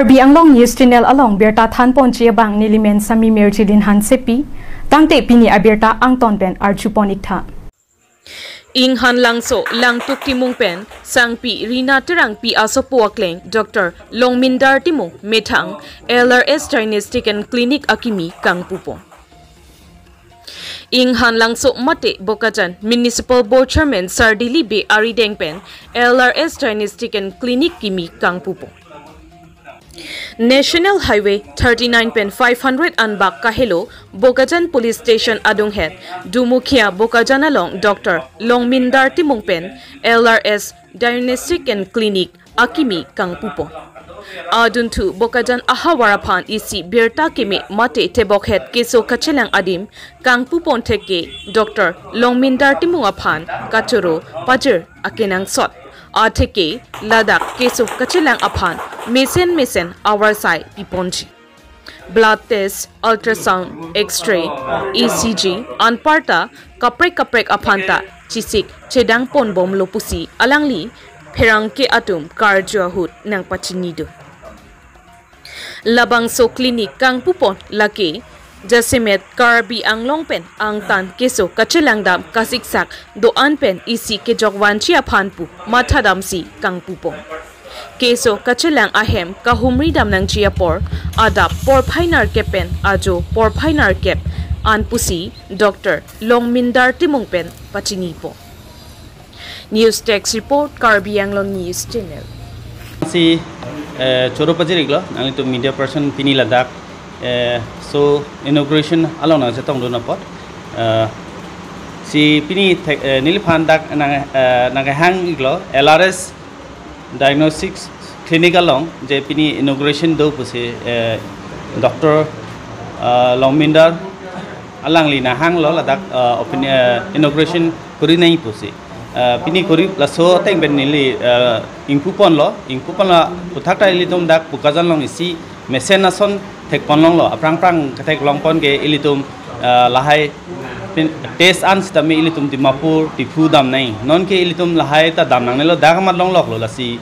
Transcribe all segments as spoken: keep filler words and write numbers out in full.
Karbi Anglong News Channel along birta thanponji abang nelimen Sami Merjilin Hansepi, tangte pini abirta angton pen arjupon iktha. Inghan Langso Langtuk Timung pen Sangpi Rina Terangpi asopo akleng Doctor Longmindar Timung methang L R S Diagnostic and Clinic akimi kangpupon. Inghan Langso mate Bokajan Municipal Board Chairman Sardili Bey arideng pen L R S Diagnostic and Clinic kimi kangpupon. National Highway thirty-nine pen five hundred anbak kahelo Bokajan Police Station adunghet Dumukhia Bokajan along Doctor Longmindar Timung pen L R S Diagnostic and Clinic akimi kangpupon. Adunthu Bokajan ahavar aphan isi birta keme mate tebokhet keso kachelang adim kangpupon theke Doctor Longmindar Timung aphan kachoro pajir akenangsot. Atheke ladak keso kachelang aphan mesen mesen avarsai piponji. Blood test, ultrasound, X-ray, E C G anparta kaprek kaprek aphanta chesik chedangponbomlo pusi alangli pherangke atum karju ahut nangpachinidun. Labangso clinic kangpupon lake jasemet Karbi Anglong pen angtan keso kachelang dam kasiksak do-an pen isi kejok vanji aphan pu mathadamsi kangpupon. Keso kachelang ahem kahumri dam nangji apor adap porphai nerkep pen ajo porphai nerkep an pusi Doctor Longmindar Timung pen pachinipo. News Desk Report, Karbi Anglong News Channel. Si eh, choro pajir iklo, nanglitum media person pini ladak eh, so inauguration along nangchetongdun apot. Eh, si pini thek- eh, neliphan dak nang eh, nangkehang iklo L R S Diagnostics Clinic along je pini inauguration do pusi eh, Doctor eh, Longmindar alangli nanghanglo ladak eh, open eh, inauguration kori nai pusi. Eh, pini kori laso ateng pen neli eh, ingpuponlo, ingpuponlo puthak ta ilitum dak Bokajan along isi mesen ason thekponlonglo, aphrang phrang ketheklongpon ke ilitum eh, lahai pin- test an sitame ilitum Dimapur, Diphu dam nai. Non ke ilitum lahai ta dam nangnelo, dak amat longloklo lasi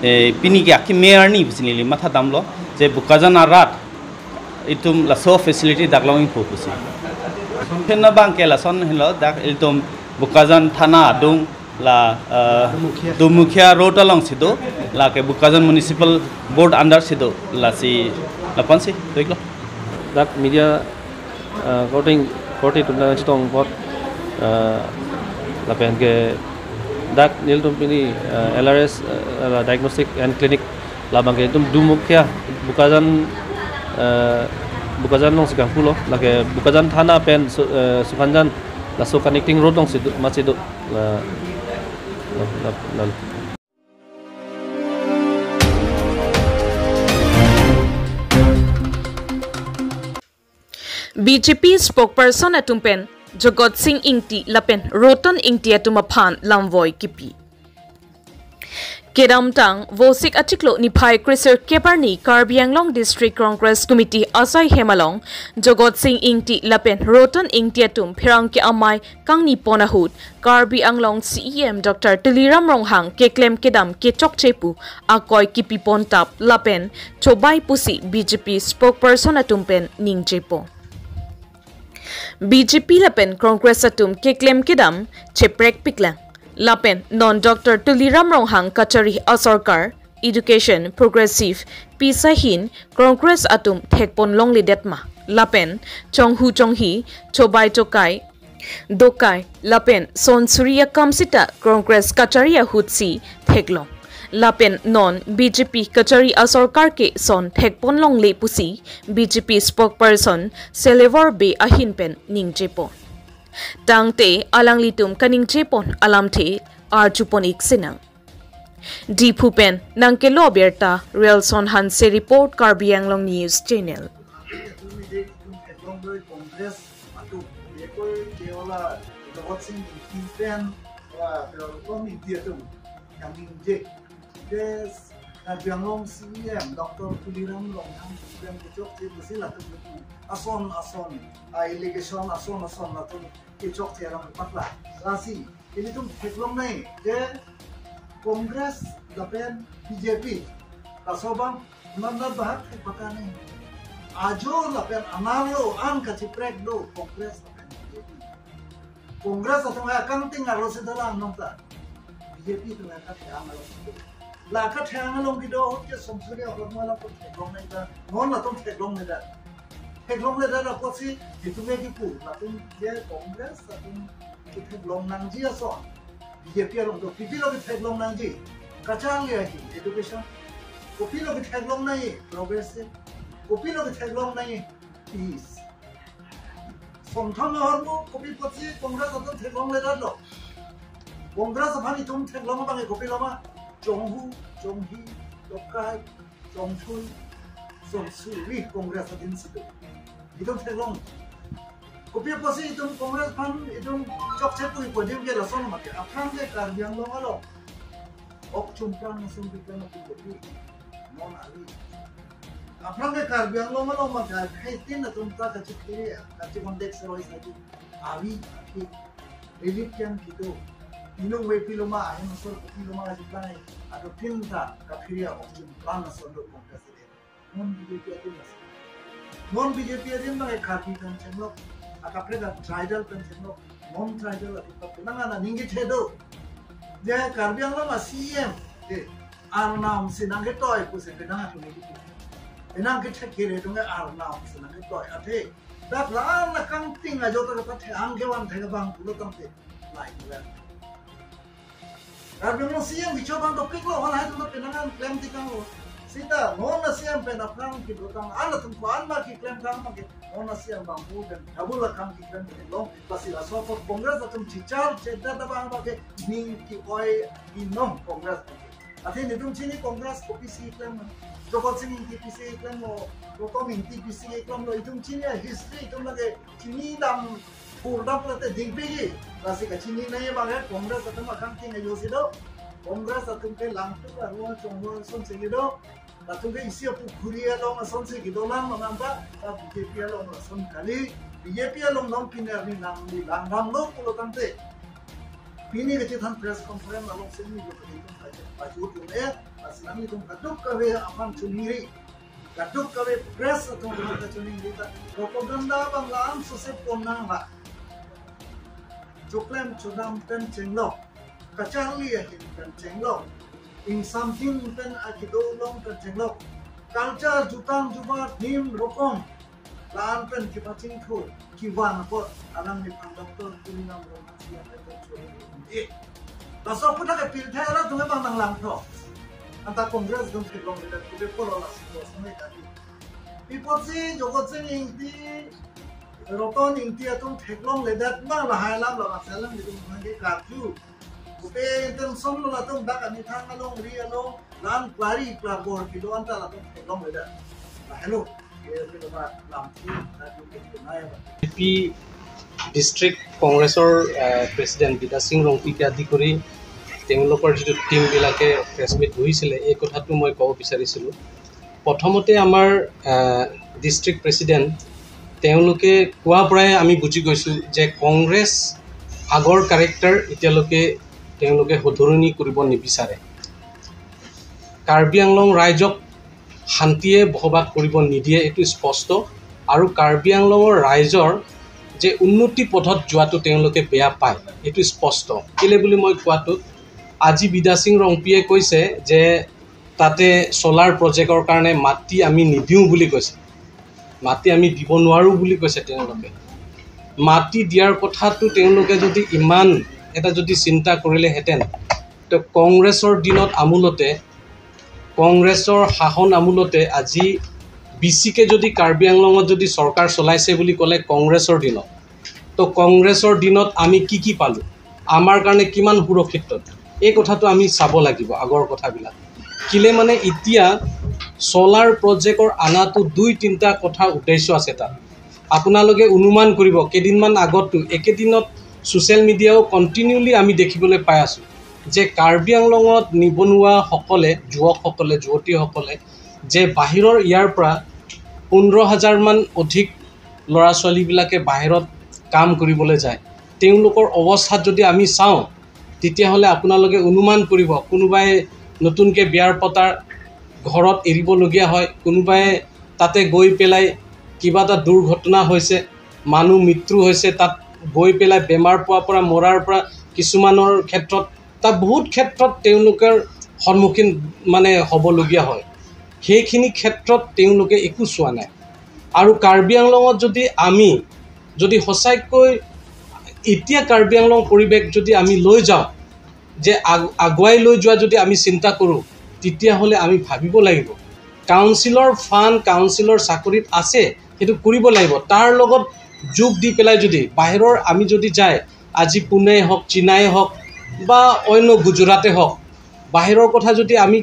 eh, pini ke akimi arni pusi neli mathadamlo je Bokajan arat itum laso facility dak long ingpu pusi. Phenna abang ke lason henlo dak ilitum Bokajan thana adung la eh, Dumukhia road alongsi do, lake Bokajan Municipal Board under si do, lasi lapuansi, to iklo. Dak media eh, korte korte atum nangchetong apot eh, lapen ke dak nelitum pini eh, L R S eh, la Diagnostic and Clinic labang ke itum Dumukhia Bokajan eh, Bokajan alongsi kangpulo, lake Bokajan thana pen Su- eh, Sukanjan laso connecting road alongsi do, masi do la, la, la, la. B J P spokesperson atum pen Jagat Sing Ingti lapen Roton Ingti atum aphan lamvoi kipi. Kedamtang Vosik achiklo niphai kresir keparni Karbi Anglong District Congress Committee asai hem along Jagat Sing Ingti lapen Roton Ingti atum pherangke amei kangnipon ahut Karbi Anglong C E M Doctor Tuliram Ronghang keklem kedam kechokche pu akoi kipipon tap lapen chobai pusi B J P spokesperson atum pen ningjepo. B J P lapen Congress atum keklem kedam cheprekpiklang. Lapen non Doctor Tuliram Ronghang kachari asorkar, education, progressive, pisahin, Congress atum thekponlongledet ma. Lapen chonghu chonghi, chobai chokai, dokai, lapen son suri akam sita Congress kachari ahutsi theklong. Lapen non B J P kachari asorkar ke son thekponlongle pusi B J P spokesperson Selevor Bey ahin pen ningjepo. Tangte alanglitum kaningjepon alamthe arjupon ik sinang. Diphu pen nangkelo abirta Relson Hanse report, Karbi Anglong News Channel. Congress atum, ekoi keola Jagat Sing Ingti pen, ah, Roton Ingti atum, yang ningje. Des, Karbi Anglong C E M, Doctor Tuliram Ronghang, C E M kechokche pusi latum ason, ason, ah, allegation, ason, ason, latum kechokche alam pakla. Lasi, ilitum theklongnei, je Congress lapen B J P, laso abang Manat bahak ke pakani. Ajo lapen analo an kachiprek do Congress lapen B J P. Congress atum akangting arlo si dalang nongta. B J P atum akathang arlo si do. La akathang along kedo ahut ke Samsuri ahut mala pun theklongnei ta. Non latum theklongledet. Theklongledet apotsi itum ke kipu. Latum ke Congress atum ketheklong nangji ason. B J P along do kopilo ketheklong nangji. Kacharli ahin education. Kopilo ketheklong nangji progressive. Kopilo ketheklong nangji peace. Songthang ahormu kopi apotsi Congress atum theklongledetlo. Congress aphan itum theklong abang kopilo ma? Chonghu, chonghi, tokai, chongthui, songsuri Congress atum si do. Itum theklong. Kopi apotsi itum Congress aphan itum chokche pui podium ke lason ma ke. Aphrang ke Karbi Anglong along ok chumpran asong bikan atum kopi. Non ali. Aphrang ke Karbi Anglong along ma ke khaitin atum ta kachikhiri, kachi context roi sa di. Avi, avi. Relief camp kedo. Inung ve pilo ma, ahem asor kopilo ma kachiplai. Adotin ta kaphiri ok chumpran asong do Congress atum. Non B J P adim mas. Non B J P adim bang Karbi pen chenglok. Akaprek a tribal pen chenglok. Non tribal adim pa penang ana ninggi thedo. Je Karbi Anglong a C M. Eh, Arnam si nangketoi pusi penang atum ini. Penang kethek kere tung Arnam si nangketoi. Athe, dak la-an akangting ajo ta pathe angke wan thek abang pulo tangte. Lai ni la. Karbi Anglong C M kecho abang topik lo, hon hai tum penang an klem tikang lo. Sita, non a C M pen aphrang kedotang, an atum ko an ma keklem tang ma ke, non a C M abang pu pen, double akam keklem pen lo, pasi laso ko Congress atum chichar chedat abang ma ke, ning ke-oi inong Congress abang ke. Athe netum chini Congress kopisi keklem, Jokot Sing Ingti pisi keklem lo, Roton Ingti pisi keklem lo, itum chini a history itum lake, chini dam pur dam pula te dingpegi. Lasi kachini nai abang ke Congress atum akangting ajo si do. Congress atum ke Langtuk arlo Chongho asonsi kedo. Latum ke isi apukhuri along asonsi kedolang manang ta, ta B J P along ason kali. B J P along nong pini arni nangli langdamlo pulo tangte. Pini kachethan press conference along si neli lo kali tum kaje paju tum eh. Lasi nanglitum kadokave aphan chuningri. Kadokave press atum aphan kachoningri ta propaganda abang la-an sose pon nang la. Choklem chodam pen chenglok, kacharli ahin pen chenglok, ingsamjin pen akedo along pen chenglok, culture jutang jubat nim rokom, la-an pen kepachingthur, kevan apot, alangliphan Doctor Tuliram Ronghang si apen pen chori. Eh, laso aphuthak ke pirthe arat atum abang nanglangthu. Anta Congress atum theklongledet, kopi pulo laso atum asomai kali. Pi apotsi Jokot Sing Ingti, Roton Ingti atum theklongledet abang lahai alam lo, laso alam itum nangkekarju. Kopi intention lo latum dak amethang along ri along, la-an klari klarbor kedo anta latum theklongledet. Lahelo, ye pilo ma lamthe, na di ke nai ba. B J P district কংগ্ৰেছৰ, uh, president বিদ্যা সিং ৰংপীকে আদি কৰি তেওঁলোকৰ যিটো টিমবিলাকে press meet বহিছিলে, এই কথাটো মই ক'ব বিচাৰিছিলোঁ। প্ৰথমতে আমাৰ, আহ, ডিষ্ট্ৰিক্ট প্ৰেচিডেণ্ট তেওঁলোকে কোৱাৰ পৰাই আমি বুজি গৈছোঁ যে কংগ্ৰেছ আগৰ কেৰেক্টাৰ এতিয়ালৈকে তেওঁলোকে শুধৰণি কৰিব নিবিচাৰে। কাৰ্বি আংলং ৰাইজক শান্তিয়ে বসবাস কৰিব নিদিয়ে, এইটো স্পষ্ট। আৰু কাৰ্বি আংলঙৰ ৰাইজৰ যে উন্নতি পথত যোৱাটো তেওঁলোকে বেয়া পায়, এইটো স্পষ্ট। কেলে বুলি মই কোৱাটো, আজি বিদ্যা সিং ৰংপীয়ে কৈছে যে তাতে চ'লাৰ প্ৰজেক্টৰ কাৰণে মাটি আমি নিদিওঁ বুলি কৈছে, মাটি আমি দিব নোৱাৰোঁ বুলি কৈছে তেওঁলোকে। মাটি দিয়াৰ কথাটো তেওঁলোকে যদি ইমান এটা যদি চিন্তা কৰিলেহেঁতেন, তো কংগ্ৰেছৰ দিনত আমোলতে, কংগ্ৰেছৰ শাসন আমোলতে আজি বি চি কে যদি কাৰ্বি আংলঙত যদি চৰকাৰ চলাইছে বুলি ক'লে কংগ্ৰেছৰ দিনত, তো কংগ্ৰেছৰ দিনত আমি কি কি পালোঁ, আমাৰ কাৰণে কিমান সুৰক্ষিত, এই কথাটো আমি চাব লাগিব আগৰ কথাবিলাক। কিলে মানে এতিয়া চ'লাৰ প্ৰজেক্টৰ অনাটো দুই তিনিটা কথা উদ্দেশ্য আছে তাত। আপোনালোকে অনুমান কৰিব, কেইদিনমান আগতো একেদিনত ছ'চিয়েল মিডিয়াও কণ্টিনিউলি আমি দেখিবলৈ পাই আছোঁ যে কাৰ্বি আংলঙত নিবনুৱাসকলে, যুৱকসকলে, যুৱতীসকলে যে বাহিৰৰ ইয়াৰ পৰা পোন্ধৰ হাজাৰমান অধিক ল'ৰা ছোৱালীবিলাকে বাহিৰত কাম কৰিবলৈ যায়, তেওঁলোকৰ অৱস্থাত যদি আমি চাওঁ, তেতিয়াহ'লে আপোনালোকে অনুমান কৰিব, কোনোবাই নতুনকৈ বিয়াৰ পতাৰ ঘৰত এৰিবলগীয়া হয়, কোনোবাই তাতে গৈ পেলাই কিবা এটা দুৰ্ঘটনা হৈছে, মানুহ মৃত্যু হৈছে, তাত গৈ পেলাই বেমাৰ পোৱাৰ পৰা, মৰাৰ পৰা কিছুমানৰ ক্ষেত্ৰত, তাত বহুত ক্ষেত্ৰত তেওঁলোকৰ সন্মুখীন মানে হ'বলগীয়া হয়। সেইখিনি ক্ষেত্ৰত তেওঁলোকে একো চোৱা নাই। আৰু কাৰ্বি আংলঙত যদি আমি যদি সঁচাকৈ এতিয়া কাৰ্বি আংলং পৰিৱেশ যদি আমি লৈ যাওঁ, যে আগ- আগুৱাই লৈ যোৱা যদি আমি চিন্তা কৰোঁ, তেতিয়াহ'লে আমি ভাবিব লাগিব। কাউন্সিলৰ ফাণ্ড কাউন্সিলৰ চাকৰিত আছে, সেইটো কৰিব লাগিব। তাৰ লগত যোগ দি পেলাই যদি বাহিৰৰ আমি যদি যায়, আজি পুনে হওক, চেন্নাই হওক বা অন্য গুজৰাটে হওক, বাহিৰৰ কথা যদি আমি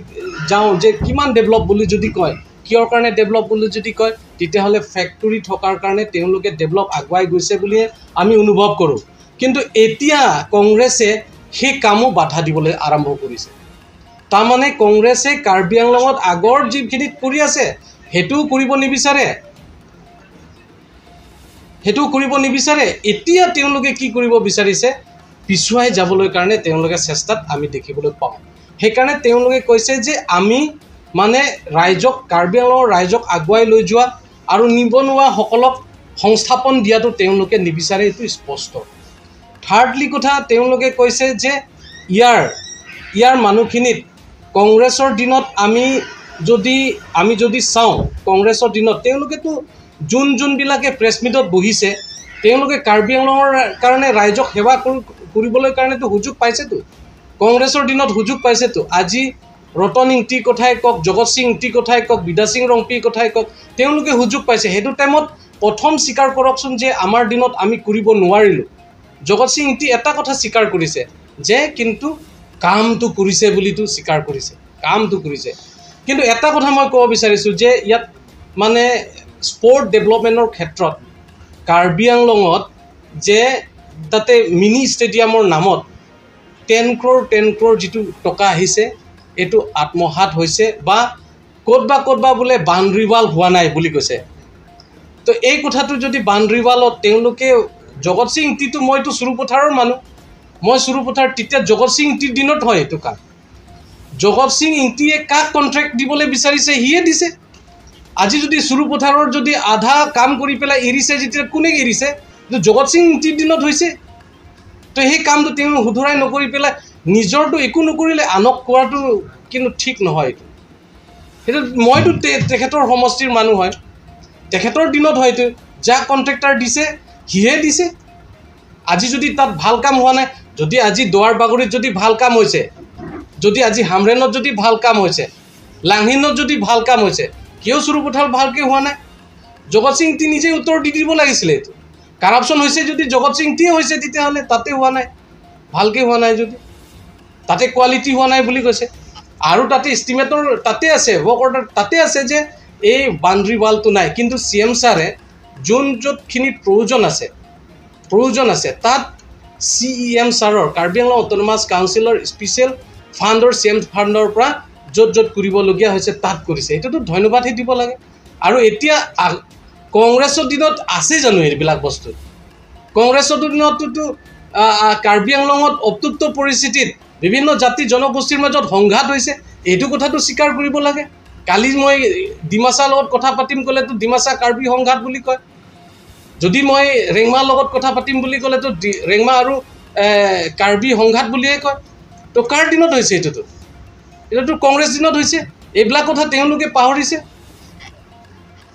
যাওঁ যে কিমান ডেভেলপ বুলি যদি কয়, কিয়ৰ কাৰণে ডেভেলপ বুলি যদি কয়, তেতিয়াহ'লে ফেক্টৰী থকাৰ কাৰণে তেওঁলোকে ডেভেলপ আগুৱাই গৈছে বুলিয়ে আমি অনুভৱ কৰোঁ। কিন্তু এতিয়া কংগ্ৰেছে সেই কামো বাধা দিবলৈ আৰম্ভ কৰিছে। তাৰমানে কংগ্ৰেছে কাৰ্বি আংলঙত আগৰ যিখিনি কৰি আছে, সেইটোও কৰিব নিবিচাৰে, সেইটোও কৰিব নিবিচাৰে। এতিয়া তেওঁলোকে কি কৰিব বিচাৰিছে, পিছুৱাই যাবলৈ কাৰণে তেওঁলোকে চেষ্টাত আমি দেখিবলৈ পাওঁ। সেইকাৰণে তেওঁলোকে কৈছে যে আমি মানে ৰাইজক, কাৰ্বি আংলঙৰ ৰাইজক আগুৱাই লৈ যোৱা আৰু নিবনুৱাসকলক সংস্থাপন দিয়াটো তেওঁলোকে নিবিচাৰে, এইটো স্পষ্ট। থাৰ্ডলি কথা, তেওঁলোকে কৈছে যে ইয়াৰ ইয়াৰ মানুহখিনিত কংগ্ৰেছৰ দিনত আমি যদি আমি যদি চাওঁ, কংগ্ৰেছৰ দিনত তেওঁলোকেতো যোন যোনবিলাকে প্ৰেছ মিটত বহিছে, তেওঁলোকে কাৰ্বি আংলঙৰ কাৰণে ৰাইজক সেৱা কৰি- কৰিবলৈ কাৰণেতো সুযোগ পাইছেতো, কংগ্ৰেছৰ দিনত সুযোগ পাইছেতো। আজি ৰতন ইংতিৰ কথাই কওক, জগত সিং ইংতিৰ কথাই কওক, বিদ্যা সিং ৰংপিৰ কথাই কওক, তেওঁলোকে সুযোগ পাইছে। সেইটো টাইমত প্ৰথম স্বীকাৰ কৰকচোন যে আমাৰ দিনত আমি কৰিব নোৱাৰিলোঁ। জগত সিং ইংতি এটা কথা স্বীকাৰ কৰিছে যে কিন্তু কামটো কৰিছে বুলিতো স্বীকাৰ কৰিছে, কামটো কৰিছে। কিন্তু এটা কথা মই ক'ব বিচাৰিছোঁ যে ইয়াত মানে স্পৰ্ট ডেভেলপমেণ্টৰ ক্ষেত্ৰত কাৰ্বি আংলঙত যে তাতে মিনি ষ্টেডিয়ামৰ নামত টেন ক্ৰ'ৰ, টেন ক্ৰ'ৰ যিটো টকা আহিছে, এইটো আত্মসাৎ হৈছে বা ক'তবা ক'তবা বোলে বাউণ্ডেৰী ৱাল হোৱা নাই বুলি কৈছে। তো এই কথাটো যদি বাউণ্ডেৰী ৱালত তেওঁলোকে, জগত সিং ইংতিটো, মইতো চুৰুপথাৰৰ মানুহ, মই চুৰুপথাৰ, তেতিয়া জগত সিং ইংতিৰ দিনত হয় এইটো কাম। জগত সিং ইংতিয়ে কাক কণ্ট্ৰেক্ট দিবলৈ বিচাৰিছে, সিয়ে দিছে। আজি যদি চুৰুপথাৰৰ যদি আধা কাম কৰি পেলাই এৰিছে, যেতিয়া কোনে এৰিছে? এইটো জগত সিং ইংতিৰ দিনত হৈছে। তো সেই কামটো তেওঁ শুধৰাই নকৰি পেলাই নিজৰটো একো নকৰিলে আনক কোৱাটো কিন্তু ঠিক নহয় এইটো। সেইটো মইতো তে- তেখেতৰ সমষ্টিৰ মানুহ হয়, তেখেতৰ দিনত হয়তো যাক কণ্ট্ৰেক্টৰ দিছে, সিহে দিছে। আজি যদি তাত ভাল কাম হোৱা নাই, যদি আজি দুৱাৰ বাগৰিত যদি ভাল কাম হৈছে, যদি আজি হামৰেণত যদি ভাল কাম হৈছে, লাংহিনত যদি ভাল কাম হৈছে, কিয় চুৰুপথাৰ ভালকৈ হোৱা নাই? জগত সিং ইংতি নিজে উত্তৰ দি দিব লাগিছিলে এইটো। কাৰাপশ্যন হৈছে যদি জগত সিং ইংতিয়ে হৈছে, তেতিয়াহ'লে তাতে হোৱা নাই, ভালকৈ হোৱা নাই যদি, তাতে কোৱালিটি হোৱা নাই বুলি কৈছে। আৰু তাতে এষ্টিমেটৰ তাতে আছে, ৱৰ্ক অৰ্ডাৰ তাতে আছে যে এই বাউণ্ডেৰী ৱালটো নাই। কিন্তু চি এম ছাৰে যোন য'তখিনিত প্ৰয়োজন আছে, প্ৰয়োজন আছে, তাত চি ই এম ছাৰৰ, কাৰ্বি আংলং অট'নমাছ কাউন্সিলৰ স্পেচিয়েল ফাণ্ডৰ, চি এম ফাণ্ডৰ পৰা য'ত য'ত কৰিবলগীয়া হৈছে, তাত কৰিছে। এইটোতো ধন্যবাদহে দিব লাগে। আৰু এতিয়া আ- কংগ্ৰেছৰ দিনত আছে জানো এইবিলাক বস্তু? কংগ্ৰেছৰ দিনততো, আ, আ, কাৰ্বি আংলঙত অত্যুত্ত পৰিস্থিতিত বিভিন্ন জাতি জনগোষ্ঠীৰ মাজত সংঘাত হৈছে, এইটো কথাটো স্বীকাৰ কৰিব লাগে। কালি মই ডিমাছাৰ লগত কথা পাতিম ক'লেতো ডিমাছা কাৰ্বি সংঘাত বুলি কয়, যদি মই ৰেংমাৰ লগত কথা পাতিম বুলি ক'লেতো ডি- ৰেংমা আৰু, এ, কাৰ্বি সংঘাত বুলিয়ে কয়। তো কাৰ দিনত হৈছে এইটোতো? এইটোতো কংগ্ৰেছ দিনত হৈছে। এইবিলাক কথা তেওঁলোকে পাহৰিছে।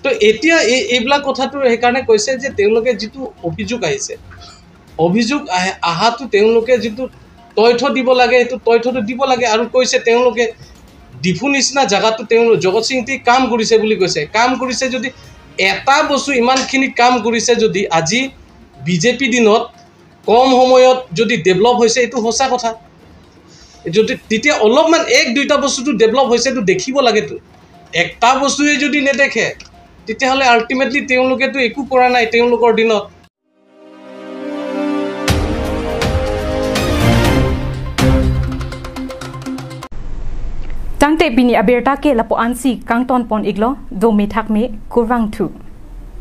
তো এতিয়া এই এইবিলাক কথাটো সেইকাৰণে কৈছে যে তেওঁলোকে যিটো অভিযোগ আহিছে, অভিযোগ আহে- আহাটো তেওঁলোকে যিটো তথ্য দিব লাগে, সেইটো তথ্যটো দিব লাগে। আৰু কৈছে তেওঁলোকে ডিফু নিচিনা জেগাতো তেওঁ জগত সিং ইংতি কাম কৰিছে বুলি কৈছে। কাম কৰিছে যদি, এটা বস্তু ইমানখিনি কাম কৰিছে যদি, আজি বিজেপি দিনত কম সময়ত যদি ডেভেলপ হৈছে, এইটো সঁচা কথা। যদি তেতিয়া অলপমান এক দুইটা বস্তুটো ডেভেলপ হৈছে, এইটো দেখিব লাগেতো। একটা বস্তুৱে যদি নেদেখে, তেতিয়াহ'লে আল্টিমেটলি তেওঁলোকেতো একো কৰা নাই তেওঁলোকৰ দিনত। Tangte pini abirta ke lapu-ansi kangton pon iklo, do methak me kurvangthu.